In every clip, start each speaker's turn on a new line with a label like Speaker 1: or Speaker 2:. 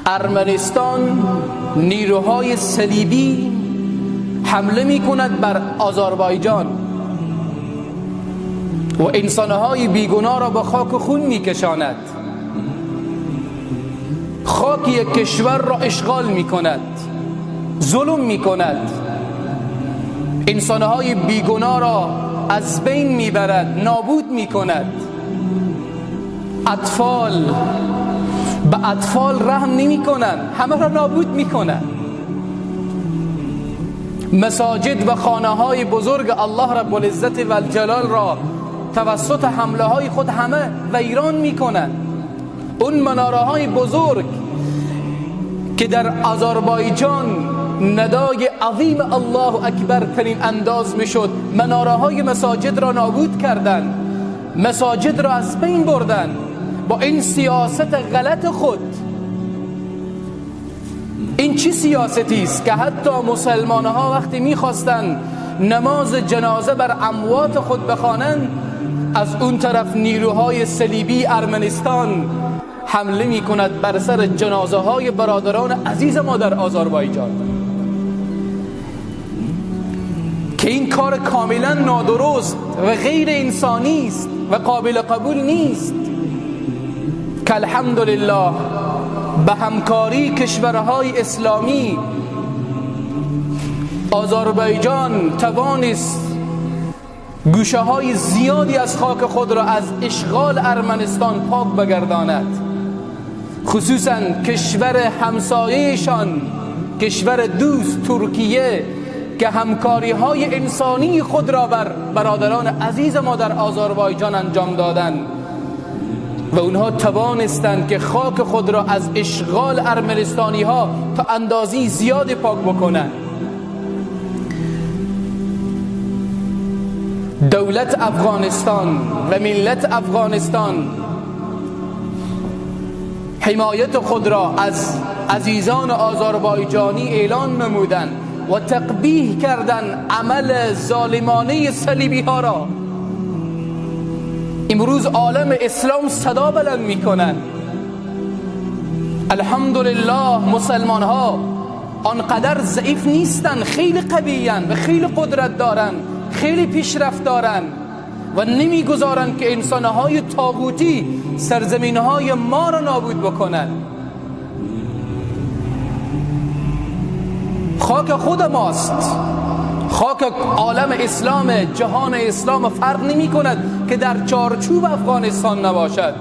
Speaker 1: Арманистон нерӯҳои салибӣ ҳамла мекунад бар Озарбойҷон ва инсонҳои бегуноҳро ба хоку хун мекашонад, хоки як кишварро ишғол мекунад, зулм мекунад, инсонҳои бегуноҳро аз байн мебарад, нобуд мекунад. Атфол, ба атфол раҳм намекунанд, ҳамаро нобуд мекунанд. Масоҷид ва хонаҳои бузурги Аллоҳ Раббулиззат валҷалолро тавассути ҳамлаҳои худ ҳама вайрон мекунанд. Он манораҳои бузург ки дар Озарбойҷон надои азими Аллоҳу Акбар танин андоз мешуд, манораҳои масоҷидро нобуд карданд, масоҷидро аз байн бурданд бо ин сиёсати ғалати худ. Ин чӣ сиёсатист, ки ҳатто мусалмонҳо вақте мехостанд намози ҷаноза бар амвоти худ бихонанд, аз он тараф нерӯҳои салибии Арманистон ҳамла мекунад бар сари ҷанозаҳои бародарони азизи мо дар Озарбойҷон, ки ин кор комилан нодуруст ва ғайриинсонӣ аст ва қобили қабул нест. Ки алҳамдулиллоҳ ба ҳамкории кишварҳои исломӣ Озарбойҷон тавонист гӯшаҳои зиёде аз хоки худро аз ишғоли Арманистон пок бигардонад, хусусан кишвари ҳамсояашон, кишвари дӯст Туркия, ки ҳамкориҳои инсонии худро бар бародарони азизи мо дар Озарбойҷон анҷом доданд ва онҳо тавонистанд ки хоки худро аз ишғоли арманистониҳо то андозаи зиёде пок бикунанд. Давлати Афғонистон ва миллати Афғонистон ҳимояти худро аз азизони озарбойҷонӣ эълон намуданд ва тақбеҳ карданд амали золимонаи салибиҳоро. Имрӯз олами ислом садо баланд мекунанд. Алҳамдулиллоҳ, мусалмонҳо он қадар заиф нестанд, хеле қавиянд ва хеле қудрат доранд, хеле пешрафт доранд ва намегузоранд ки инсонҳои тоғутӣ сарзаминҳои моро нобуд бикунанд. Хоки худи мост, хоки олами ислом, ҷаҳони ислом фарқ намекунад ки дар чорчӯби Афғонистон набошад.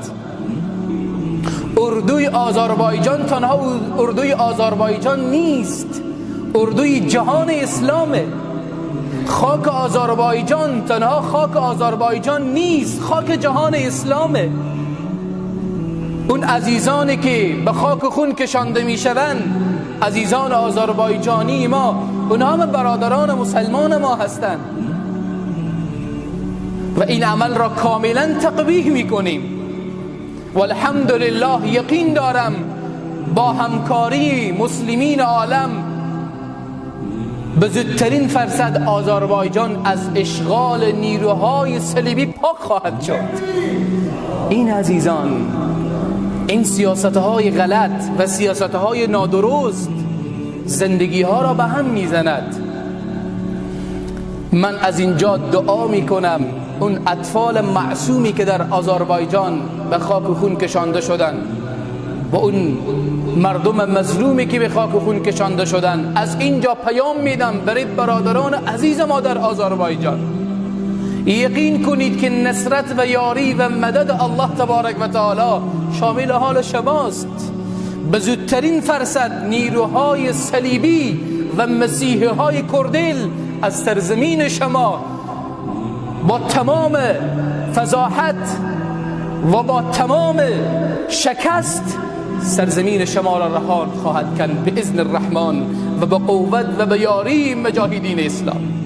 Speaker 1: Урдуи Озарбойҷон танҳо урдуи Озарбойҷон нест, урдуи ҷаҳони исломе. Хоки Озарбойҷон танҳо хоки Озарбойҷон нест, хоки ҷаҳони исломе. Он азизоне ки ба хоку хун кашонда мешаванд, азизони озарбойҷонии мо, онҳо ҳама бародарони мусалмони мо ҳастанд ва ин амалро комилан тақбеҳ мекунем. Валҳамдулиллоҳ, яқин дорам бо ҳамкории муслимини олам ба зудтарин фурсат Озарбойҷон аз ишғоли нерӯҳои салибӣ пок хоҳад шуд. Ин азизон, ин сиёсатҳои ғалат ва сиёсатҳои нодуруст зиндагиҳоро ба ҳам мезанад. Ман аз инҷо дуо мекунам он атфоли маъсуме ки дар Озарбойҷон ба хоку хун кашонда шуданд ва он мардуми мазлуме ки ба хоку хун кашонда шуданд, аз инҷо паём медам барои бародарони азизи мо дар Озарбойҷон: яқин кунед ки нусрат ва ёрӣ ва мадади Аллоҳ табарак ва таоло шомили ҳоли шумост. Ба зудтарин фурсат нерӯҳои салибӣ ва масеҳиҳои курдил аз сарзамини шумо бо тамоми фазоҳат ва бо тамоми шикаст сарзамини шуморо раҳо хоҳад кард биизни Раҳмон ва ба қувват ва ба ёрии муҷоҳидини ислом.